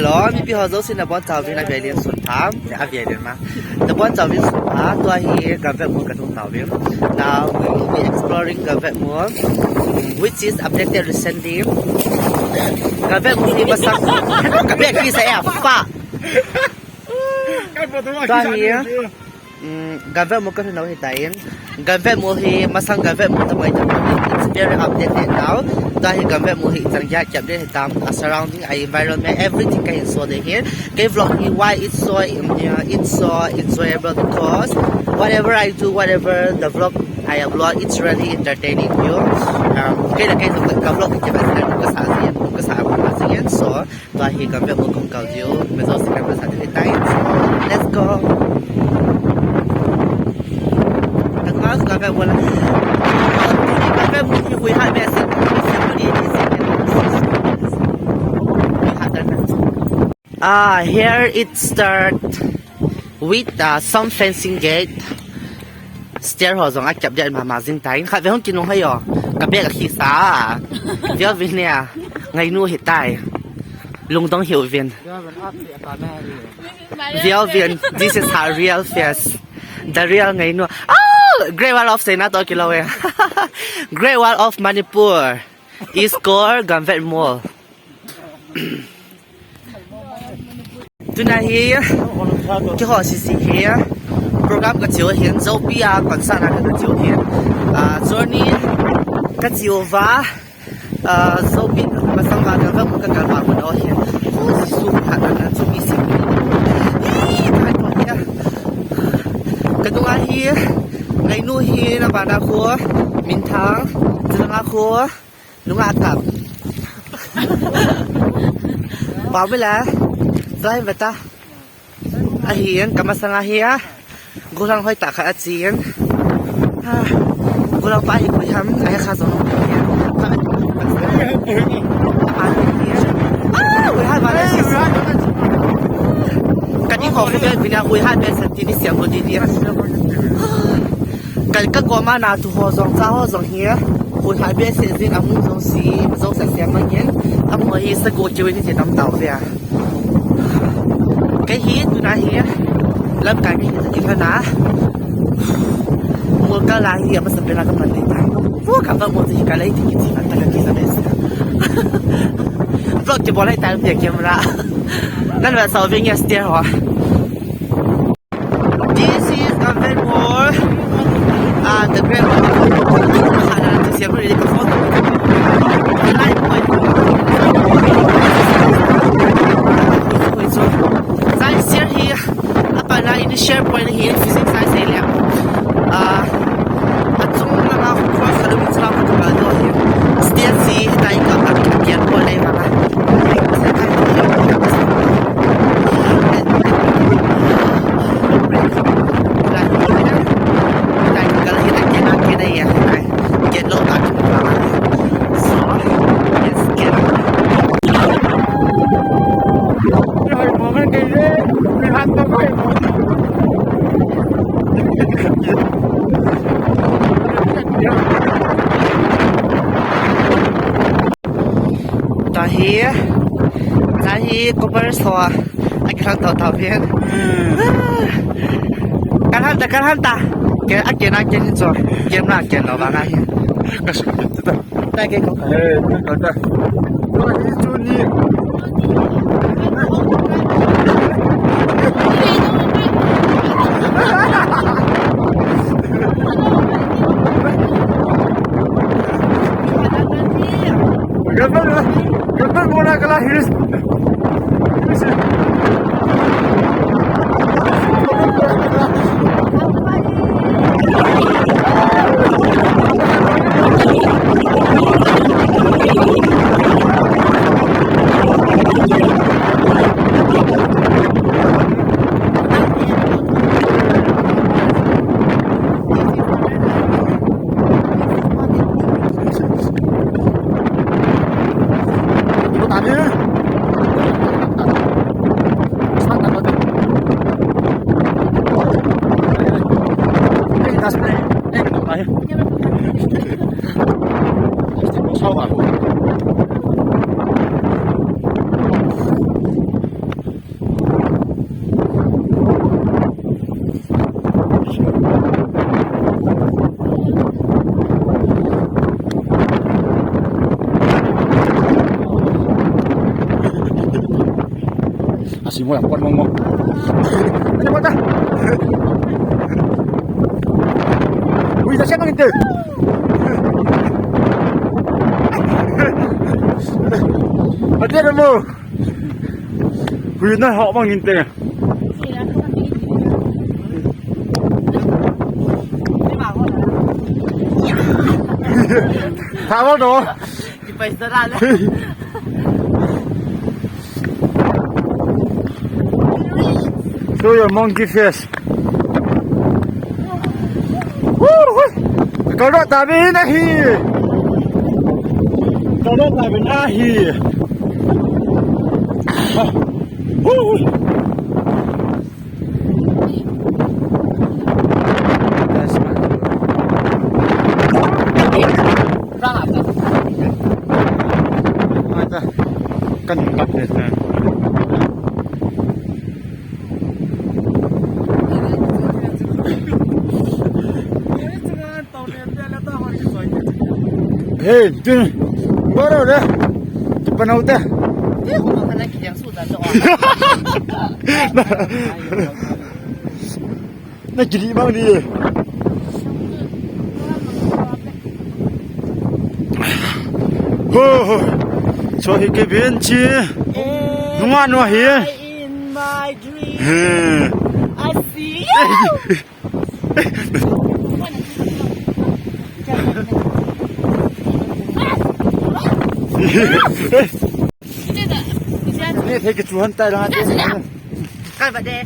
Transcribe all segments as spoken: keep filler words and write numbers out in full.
Hello, mipi ho jouse nabonchauvin avel in sunpha, avel in ma. Nabonchauvin sunpha, tua hi Gamvet Mol kalhung tauvin. Now we will be exploring Gamvet Mol, mm, which is updated recently. Gamvet Mol hi masang, ka bag hi sa ya fa. Tua hi, mm, Gamvet Mol kalhun nau hitan. Gamvet Mol hi masang Gamvet Mol tamai tam. It's very updated now. Tua hi Gamvet Mol hi chang ya update hitam. A surrounding, a environment, everything kahin so de hi. Kei vlog hi why it's so, um, uh, it's so enjoyable because whatever I do, whatever the vlog I upload, it's really entertaining you. Um, kei la kei ka vlog kei ba sa ka sa jin, ka sa ka sa jin. So, tua hi Gamvet Mol kong kal diu, me jouse kan sa diu tai. Let's go. Ka mas Gamvet Mol. Gamvet Mol hi hui ha be se. Ah, here it start with, uh, some fencing gate. Stair ho jong akap dia mama jing tai. Kha ve hung kinung hayo. Ka bag akhi sa. Via vin nia. Ngainu hitai. Lungdong hiu vin. Via vin. This is her real face. The real Ngainu. Oh, Great Wall of China to kilo eh. Great Wall of Manipur is called Gamvet Mol. Tuna hi, keiho sisi hi, program kache u ahin, Zopi a concert a kache u ahin. Ah, journey kache uva, ah, Zopi masang a Gamvet Mol kakal pa mun ahin. Oh, Jesu, ha, na, na, Zopi si. Ih, thai to hi. Ka nunga hi, Ngainu hi, na bana khu, Minthang, chulanga khu, Nunga kap. Pamela. Join bata. Ahin, kamasanga hi a. Gollhang hoi ta kha achin. Ha. Gollhang pa hi koi ham. Ai kha jong. Ah, we have a, kani ho khu be bina we have a sentini siam ko di dia. Ka, ka koma na tu ho jong, cha ho jong hi, hui ha be se jin amun jong si, jong sa siam mangin, amun hi sa go kiu ni je tam tau ve a. Kei hi, tuna hi, lamkai kei hi, i phana. Mol kala hi, amasa pela ka man dei ta. Vo ka ba mol hi ka lai ti ki ti ka ta ka ki sa be se. Vlog ki bolai ta pe camera. Nan va sa veng ya stair ho. This is Gamvet Mol. Ah, the Great Wall. Ah, this is really the photo. The light point. Sai share hi. Apa na ini share point hi. Physics sai sai le. Ah, achung langa khu kha dum chang khu ka do hi. Stage si tai ka ka kian ko le ma. Tahi, tahi, cover so, akihan tau tau pian. Kalhan ta, kalhan ta. Ke, akin, akin, so, game na, akin, lo, bang, ahi. Kasi, kita. Ta ke ko. Eh, ta, ta. Ko ni chu ni. Gamvet, Gamvet Mol a kala hills. Di mo yang kuat mong mong. Ano ba ta? Uy, sa siya nang ito. Ate na mo. Uy, na hawak mang inte. Tama to. Di pa isa na lang. Show your monkey face. Woo! Kalo tabi na hi. Kalo tabi na hi. Woo! Kan kat deh na. Hey, tu, baru dah. Cepat nak udah. Dia aku makan lagi yang sudah tu. Na kili bang ni. Ho, ho. So hi ke ben chi. Nunga no hi. In my dream, he, I see you. Neh thei kichu han tai lang ati. Kai ba de.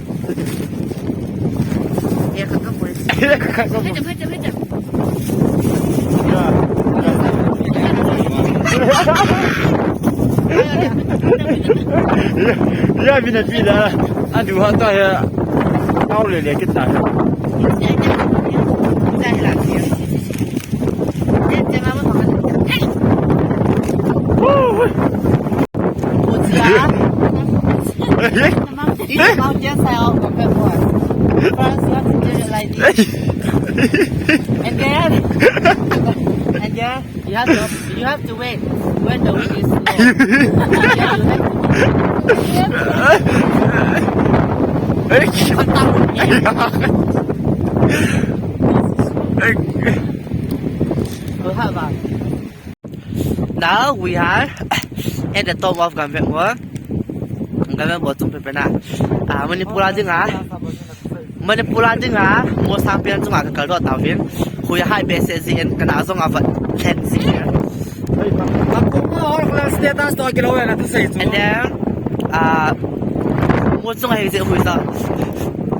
Ye ka ka boy. Ye ka ka boy. Hai jam, hai jam, hai jam. Ya. Ya, bina bina. Adu ha ta ya. Kau le le kita. First, you have to do it like this. And then, and then you have to, you have to wait when the wind is slow. Yeah, you have to wait. Cut down. Cut down. Now we are at the top of Gamvek Mol. Gamvek Mol chung pepena. Ah, Manipur a dinga. Manipur a dinga. Mol sang pen chunga ka kal doh tauvin. Hui hai behseh jin kana jong ava thlen jin. Status to kilo na tu sei chu. And then, ah, Mol chunga hi jeh hui sa.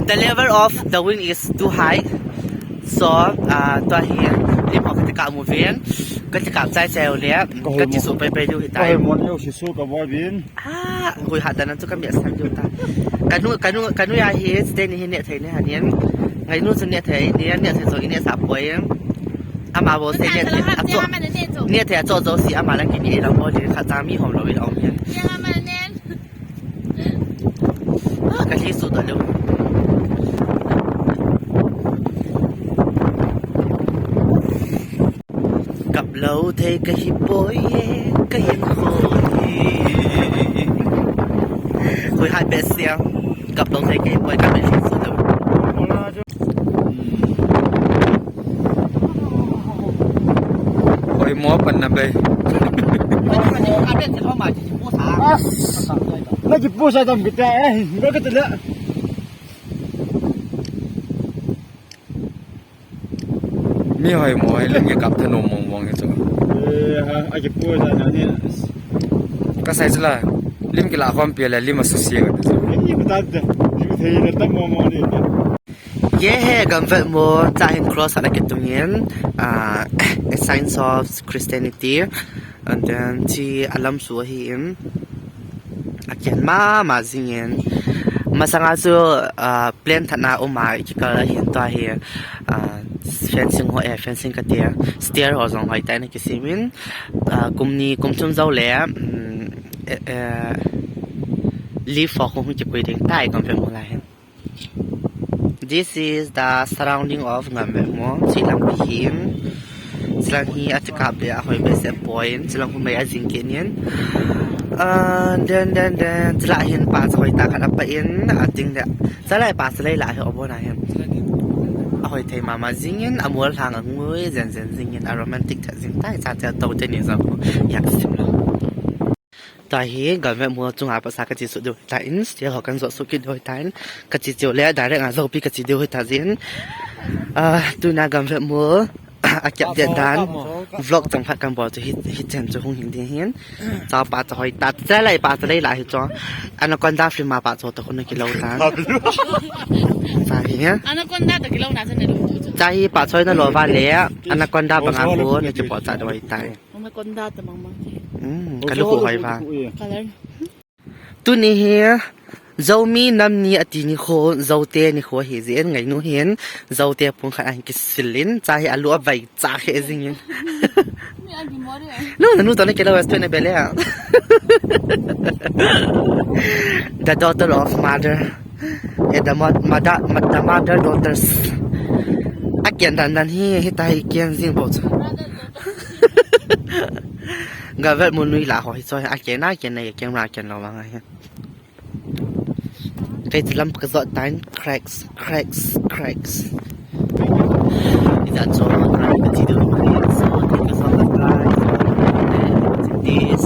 The level of the wind is too high. So, ah, tua hi, lim ho kati ka mu vin, kati ka chai chai le, kati su pai pai diu hi tai. Ka hoi mon eu si su ka bol vin. Ah, hui hat dan chu ka mi sang diu ta. Kanu, kanu, kanu ya hi, stay ni hi neh thei ni hanin. Ngainu chu neh thei ni, neh thei chu i neh sa poi. Ama bol sei neh thei. Neh thei a cho jo si ama la ki ni la bol le kha cha mi hom lo i la om hin. Ka hli su ta lou. Kap lou thei ka hi poi e, ka hin khoi. Hui hai behseh. Kap lou thei ka hi poi, ka hli su lou. Oi, mo pan na bai. As. Na kipu sa tam kita eh. Ba kita la. Mi hoi mo, lim kikap thanom mong mong hi chu. Eh, ha, a kipu sa na ni. Ka sai chu la. Lim kila khom pi la, lim a su si ka chu. Ni bu ta de. Ni bu thei na tam mo mo ni. Ye he Gamvek Mol, cha hin cross a la kitung in, ah, a signs of Christianity, and then chi a lam su ahi in, a kian mama jing in, masanga chu, ah, plan that na um a i kikal ahin tua hi, ah, fencing ho, eh, fencing kati a, stair ho jong hoi tai na kisem in, ah, kum ni kum thum jou le, um, eh, eh, leaf ho hung kipui ding tai Gamvek Mol a hin. This is the surrounding of Gamvek Mol. Chi lampi hin. Chilang hi a chikap le a hoi behseh poi. Chilang hu mei a jing kit in. Ah, den, den, den. Chulai hin pa chu hoitah khat apa in, a ding le. Chulai pa chu lei lah hi obona hin. Ahoi thei mama jingin, amol hang angui, jen jen jingin, a romantic tha jing tai, cha cha to te ni jong. Yak sim lo. Tua hi, Gamvet mol chunga pasa kachi suh diu ta in, still ho kan jot suh kit diu ta in, kachi chiu le, direct a jopi kachi diu ta jin. Ah, tuna Gamvet mol, akiap det dan, vlog chang khat kan bol chu hi, hi chen chu hung hin ding hin. Chapa chu hoitah, chulai pa chu lei lah hi chu. Anaconda film a pa chu to khun kilo ta. Cha hi. Anaconda to kilo na chu ne lo chu. Cha hi pa chu na lo va le, Anaconda banga ko na kipo cha doi tai. Anaconda ta mang mang. Hmm, ka lu ko hoi va. Color. Tuni hi, Zomi nam ni ati nikho, Zote nikho hi jin, ngainu hin, Zote pung khat ahin kisil in, cha hi alu avai cha khe jingin. No, no, no, tone kelo, esto ne bele. The daughter of mother. Eh, the mo-, mother, the mother daughters. Akian dan dan hi, hita hi kian jing bo chu. Gamvet mol nui lah ho hi chu, akian a, akian a, akian a, akian lo vang a hi. Kei chu lam ka jot tan, cracks, cracks, cracks. Ija chu, cracks ka chi diu, so, kei ka jot tan, cracks, this.